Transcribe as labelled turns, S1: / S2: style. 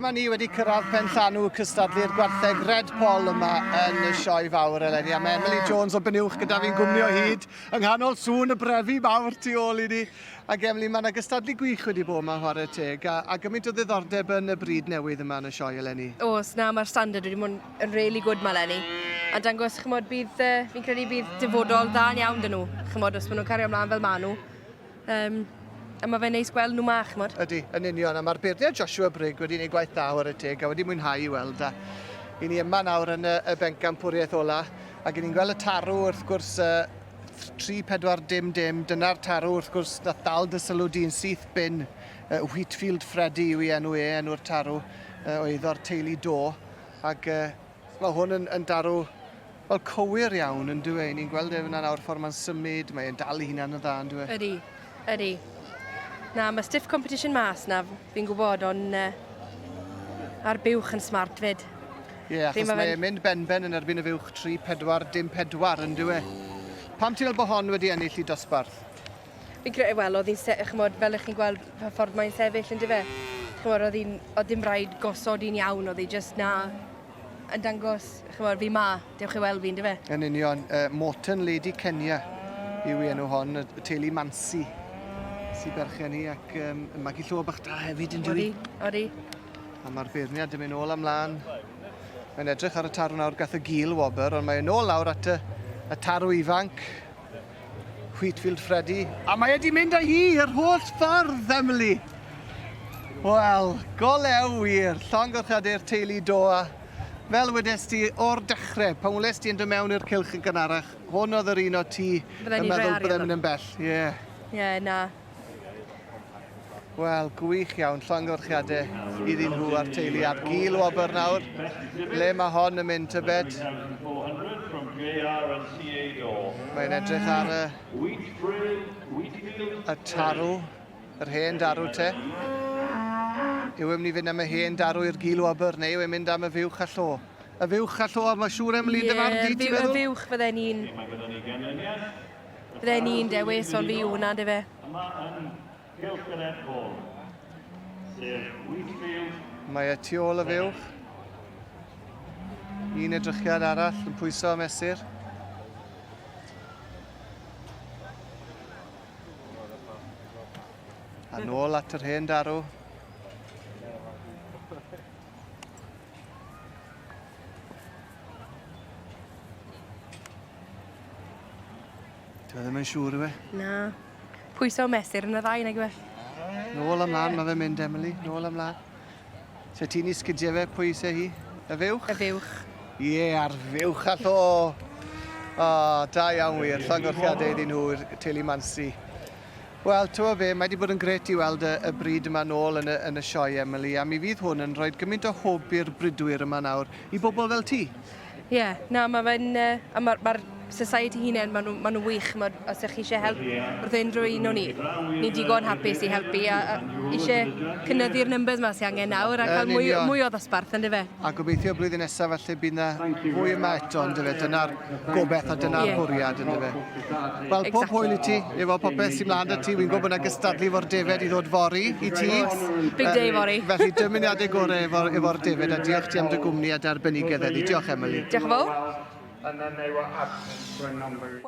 S1: Dyma ni wedi cyrraedd pen llanw cystadlu'r gwartheg Red Poll yma yn y sioe fawr eleni. A mae Emily Jones o Benuwch gyda fi'n gwmni o hyd yng nghanol sŵn y brefi mawr tu ôl i ni. Ac Emily, mae yna gystadlu gwych wedi bod yma chwarae teg, a, a gymaint o ddiddordeb yn y bryd newydd yma yn y sioe eleni.
S2: Oes, na, mae'r standard wedi bod yn really good ma eleni. A dangos, chymod, bydd, uh, fi'n credu bydd dyfodol dda iawn dyn nhw, chymod, os maen nhw'n cario ymlaen fel maen nhw. Um, a mae fe'n neis gweld nhw ma, chymod.
S1: Ydy, yn union. A mae'r beirniad Joshua Brigg wedi gwneud gwaith da ar y teg a wedi mwynhau i weld. A i ni yma nawr yn y, y bencampwriaeth ola, ac i ni'n gweld y tarw wrth gwrs uh, 3, 4, dim, dim. Dyna'r tarw wrth gwrs nath dal dy sylw di'n syth bin. Uh, Wheatfield Freddy yw ei enw e, enw'r tarw uh, o eiddo'r teulu do. Ac uh, mae hwn yn, yn darw Wel, cywir iawn, yn dyw e? Ni'n gweld e fyna nawr, ffordd mae'n symud, mae e'n dal ei hunan yn dda, yn dyw e?
S2: Ydy, ydy. Na, mae stiff competition mas na, fi'n gwybod, ond uh, a'r buwch yn smart fyd.
S1: Ie, yeah, achos mae e'n mynd benben yn erbyn y fuwch 3, 4, dim 4, yn dyw e? Pam ti'n meddwl bod hon wedi ennill i dosbarth?
S2: Fi'n credu, wel, oedd hi'n, chymod, fel ych chi'n gweld pa ffordd mae'n sefyll, yn dyfe? Chymod, oedd hi'n, oedd dim rhaid gosod hi'n iawn, oedd hi just na yn dangos, chymod, fi ma, dewch i weld fi, yn dyfe?
S1: Yn union, uh, Morton Lady Kenya yw ei enw hon, y teulu Mansi sy'n berchen hi ac um, yn magu llo bach da hefyd yn dwi.
S2: Odi, odi.
S1: A mae'r beirniad yn mynd ôl amlaen. Mae'n edrych ar y tarw nawr gath y gil wobr, ond mae'n ôl lawr at y, y tarw ifanc. Wheatfield Freddy. A mae wedi mynd â hi yr holl ffordd, Emily! Wel, go lew wir. Llongyfarchiadau i'r teulu Doa. Fel wedes ti o'r dechrau, pan wles ti yn dod mewn i'r cylch yn gynharach, hwn oedd yr un o ti yn meddwl byddai'n mynd yn bell. Ie. Yeah.
S2: Ie, yeah, na.
S1: Wel, gwych iawn, llongyfarchiadau iddyn nhw a'r teulu a'r gil wobr nawr. Le mae hon yn mynd tybed? Mae'n edrych ar y, y tarw, yr hen darw te. Yw e'n mynd i fynd am y hen darw i'r gil wobr neu yw e'n mynd am y fuwch a llo? Y fuwch a llo, mae'n siŵr Emily, dy farn di, ti'n meddwl?
S2: Ie, y fuwch fydde'n un. Fydde'n un dewis, ond fi yw hwnna, dyfe.
S3: Yma yn Cylch yr Ed Hall, sef Wheatfield.
S1: Mae e tu ôl y fuwch. Un edrychiad arall yn pwyso a mesur. A nôl at yr hen darw. Dwi e ddim yn siŵr yw e?
S2: Na. Pwyso mesur yn y ddau nag yw e?
S1: Nôl ymlaen mae fe'n mynd, Emily. Nôl ymlaen. Se ti'n i sgidiau fe, pwy se hi? Y fuwch?
S2: Y fuwch.
S1: Ie, yeah, a'r fuwch a llo. O, oh, da iawn wir. Llongyfarchiadau iddyn nhw, teulu Mansi. Wel, ti'n be, mae wedi bod yn gret i weld y, y bryd yma nôl yn y, yn y sioe, Emily, a mi fydd hwn yn rhoi gymaint o hwb i'r brydwyr yma nawr, i bobl fel ti.
S2: Ie, yeah, na, mae fe'n... Uh, a mae'r ma society hunain, maen nhw, ma nhw wych. Ma, os ydych chi eisiau help wrth unrhyw un o'n ni, ni'n digon hapus i helpu a, a eisiau cynyddu'r numbers ma sy'n angen nawr a cael mwy, mwy o ddosbarth, ynddo fe?
S1: A gobeithio blwyddyn nesaf falle bydd na fwy yma eto, ynddo fe? Dyna'r gobeith a dyna'r yeah. bwriad, ynddo fe? Wel, exactly. pob hwyl i ti, efo popeth sy'n mlaen 'da ti. Wi'n gwybod bod yna gystadlu efo'r defed i ddod fory i ti.
S2: Big day fory.
S1: Felly dymuniadau gorau efo'r efo defed a diolch ti am dy gwmni a dy arbenigedd heddi. Diolch, Emily.
S2: Diolch yn fawr.
S4: And then they were absent for a number.